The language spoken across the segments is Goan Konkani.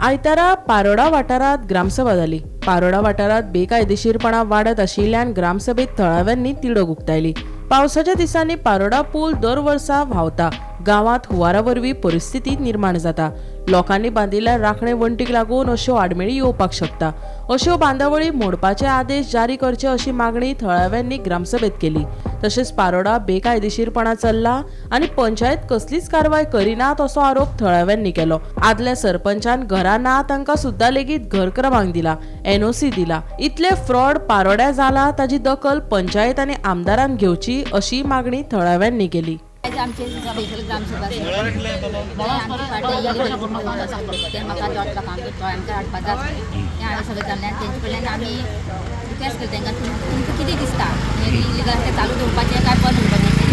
आयतारा पारोडा वाठारांत ग्रामसभा जाली. पारोडा वाठारांत बेकायदेशीरपणा वाडत आशिल्ल्यान ग्रामसभेत थळाव्यांनी तिडक उक्तायली. पावसाच्या दिसांनी पारोडा पूल दर वर्सा व्हांवता. गांवांत हुंवारा वरवीं परिस्थिती निर्माण जाता. लोकांनी बांदिल्ल्या राखणे वण्टीक लागून अश्यो आडमेळी येवपाक शकता. अश्यो बांदावळी मोडपाचे आदेश जारी करचे अशी मागणी थळाव्यांनी ग्रामसभेत केली. तशेंच पारोडा बेकायदेशीरपणा चल्ला आनी पंचायत कसलीच कारवाय करिनात असो आरोप थळाव्यांनी केलो. आदल्या सरपंचान घरां ना तांकां सुद्दां लेगीत घर क्रमांक दिला, एनओसी दिला. इतले फ्रॉड पारोड्या जाला ताची दखल पंचायत आनी आमदारान घेवची अशी मागणी थळाव्यांनी केली. आयज आमचे स्पेशल ग्रामसभा आसली. ते आमचे पार्टी ते म्हाका दोन आमकां आमकां हाडपा जाय आसलें. तें हांवें सगळें जाल्लें आनी तेंचे कडल्यान आमी रिक्वेस्ट केली तांकां, तुमकां कितें दिसता, हें इलिगल आसा तें चालू दवरपाचें काय बंद करपाचें, तें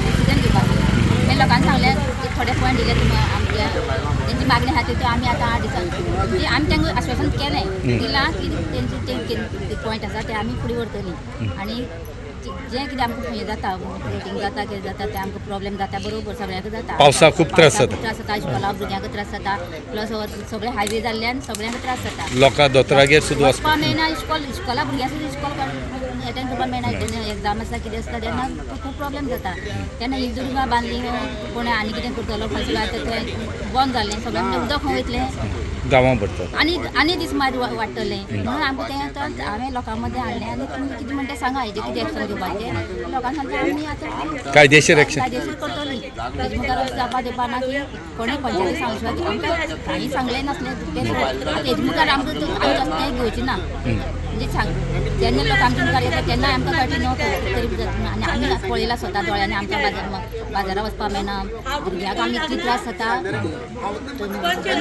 डिसिजन घेवपाचें. मागीर लोकांनी सांगलें, थोडे पॉयंट दिले तुमी, आमच्या तेंची मागणी आसा तितून आमी आतां 8 दिसान म्हणजे आमी तांकां आश्वासन केलें दिलां की तेंचे ते पॉयंट आसा ते आमी फुडें व्हरतलीं आनी जें कितें आमकां हें जाता, फ्लोटींग जाता, कितें जाता तें आमकां प्रॉब्लेम जाता, बरोबर सगळ्यांक जाता. पावसाक खूब त्रास पावसाक जाता. खूब त्रास जाता, इस्कॉला भुरग्यांक त्रास जाता, प्लस सगळे हायवे जाल्ल्यान सगळ्यांक त्रास जाता. लोकां दोतोरागेर सुद्दां वचपाक वचपा मेळना. इस्कॉला भुरग्यांक सुद्दां इस्कॉल एटेंड करपाक मेळना. जेन्ना एग्जाम आसता, कितें आसता, तेन्ना खूब प्रॉब्लेम जाता. तेन्ना ही दुर्गा बांदली, कोण आनी कितें करतलो खंय, आतां तें बंद जालें सगळें, म्हणजे उदक खंय वयतलें? गांवां भरतात. आनी आनी दीस मार वाडटलें म्हणून आमकां तें आतां हांवें लोकां मदें हाडलें आनी तुमी कितें म्हणटा सांगा, हेजें कितें एक्शन घेवपाचें. लोकांक सांगलें आमी आतां कायदेशीर एक्शन. कायदेशीर करतली. तेजे मुखार अशें जावपा दिवपा ना की कोणें पंचायती सांगू शकता. आमकां कांय सांगलें नासलें तें आतां तेजे मुखार आमकां आमी तशें घेवचें ना. म्हणजे सांग जेन्ना लोक आमच्या मुखार येता तेन्ना आमकां कळटा न्हू तरी जाता. आनी आमी पळयलां स्वता दोळ्यांनी, आमच्या बाजारा वचपा मेळना, भुरग्यांक आमी इतली त्रास जाता.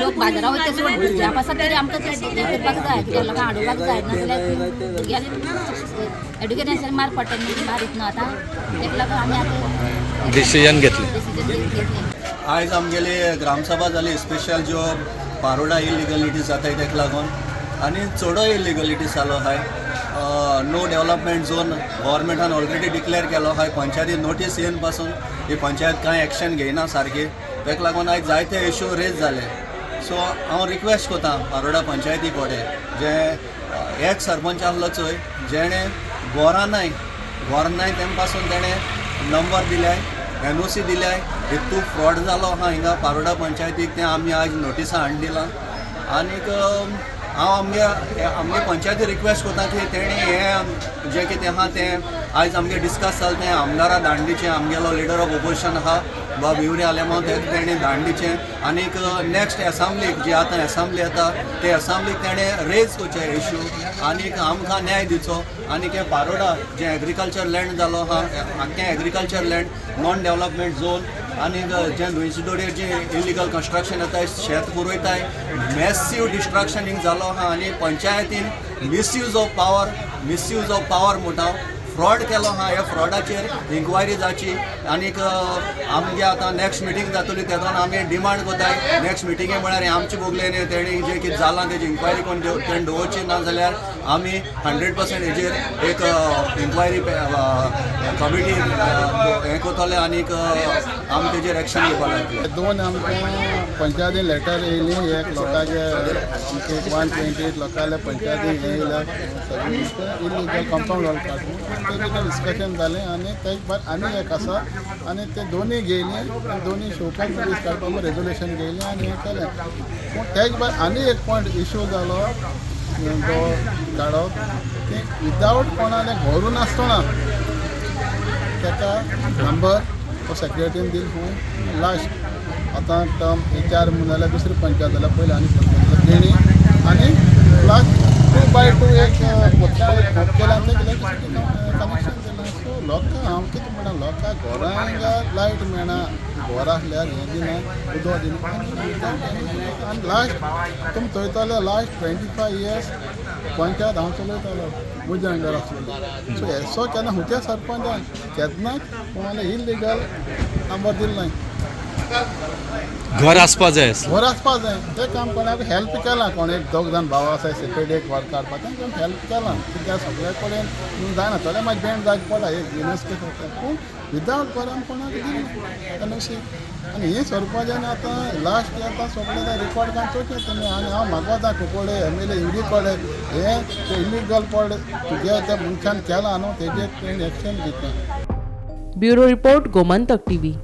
लोक बाजारा वयता सोड, भुरग्यां पासत तरी आमकां तें हें करपाक जाय, कित्याक लोकांक हाडोवपाक जाय. नाजाल्यार भुरग्यांक एड्युकेशनाचेर मार पडटा न्हू, मार येता न्हू. आतां तेका लागून आमी आतां डिसिजन घेतलें. डिसिजन घेतलें. आयज आमगेली ग्रामसभा जाली स्पेशल, ज्यो पारोडा इलिगलिटी जाताय तेका लागून. आनी चडय इलिगलिटी जालो आहाय. नो डेवलपमेंट झोन गव्हर्मेंटान ऑलरेडी डिक्लेअर केलो आहाय. पंचायती नोटीस येवन पासून ही पंचायत कांय एक्शन घेयना सारकी. तेका लागून आयज जायते इश्यू रेज जाले. सो हांव रिक्वेस्ट करता पारोडा पंचायती कडेन, जे एक सरपंच आहलो चोय, जेणे गोरां नाय, गोरां नाय तेम पासून तेणें नंबर दिल्याय, एनओसी दिल्याय. हितू फ्रॉड जालो आहा हिंगा पारोडा पंचायतीक, तें आमी आयज नोटिसां हाडून दिलां. आनीक हांव आमगे पंचायती रिक्वेस्ट करता की तेणी हें जें कितें आहा तें आयज आमगे डिस्कस जालें तें आमदारा धाडून दिवचें. आमगेलो लिडर ऑफ ओपोजिशन आहा बाब युरी आलेमांव, तेका तेणें धाडून दिवचें. आनीक नेक्स्ट एसेंब्लीक, जी आतां एसेंब्ली येता, ते एसेंब्लीक तेणें रेज करचे इश्यू आनीक आमकां न्याय दिवचो. आनीक हें पारोडा जें एग्रीकल्चर लँड जालो आहा, आख्खें agriculture land non development zone, आनीक जें न्हंयचे दोडयेर जें इलिगल कन्स्ट्रक्शन येताय, शेत पुरयताय, मॅसीव डिस्ट्रक्शन हिंग जालो आहा. आनी पंचायतीन misuse of power म्हणटा, फ्रॉड केलो आहा. ह्या फ्रॉडाचेर इन्क्वायरी जावची. आनीक आमगे आतां नेक्स्ट मिटींग जातली, तेदोन आमी डिमांड करताय. नेक्स्ट मिटिंगे म्हळ्यार हें आमचे बोगले न्ही, तेणी जें कितें जालां तेजी इन्क्वायरी कोण तेणी दवरची, ना जाल्यार आमी 100% हेजेर एक इन्क्वायरी कमिटी हें करतले आनीक आमी तेजेर एक्शन घेवपाक लागतले. दोन आमकां पंचायतीन लेटर येयली. एक लोकांचे आमचे 128 लोकांले पंचायतीन हें येयल्या, सगळीं इलिगल कंपाउंड वॉल काडून. तेजें डिस्कशन जालें आनी तेज बाद आनी एक आसा आनी ते दोनूय घेयली आनी दोनूय शोकॉज नोटीस काडपाक रेजोल्युशन घेयलें आनी हें केलें. पूण तेज बाद आनी एक पॉयंट इशू जालो तो काडप की विदावट कोणालें घरू नासतना ताका नंबर तो सेक्रेटरीन दिल खंय. लास्ट आतां टर्म हे चार म्हूण जाल्यार दुसरी पंचायत जाल्यार पयली आनी सरपंच जाल्यार तेणी आनी लास्ट 2x2 एक खोप केला आनी तें इलेक्ट्रिसिटी कनेक्शन दिलां. सो लोकांक हांव कितें म्हणटा, लोकांक घरांक लायट मेळना, घर आसल्यार हें दिना, उदक दिना. आनी लास्ट तुमी चोयताले, लास्ट 25 इयर्स पंचायत हांव चलयतालो, म्हज्या अंडर आसलेली. सो येसो केन्ना हुच्या सरपंचान केन्नाच कोणाले इलिगल नंबर दिलो नाय. घर आसपा जाय आसलें. घर आसपा जाय तें काम कोणाक हेल्प केलां, कोण एक दोग जाण भाव आसा सेपरेट एक घर काडपा, तांकां हेल्प केलां. कित्याक सगळे कडेन जायना, थोडे मागीर बँड जायत पडटा एक युनेस्को, पूण विदावट घर आमी कोणाक दिना आनी आनी हें सरपाचें. आनी आतां लास्ट आतां सगळें रिकॉर्ड काम चोयता तुमी. आनी हांव मागोता Cuncolim M L A Yuri कडेन, हें इलिगल पड तुगे त्या मनशान केलां न्हू, तेजेर तेणी एक्शन घेतलें. Bureau report, Gomantak TV.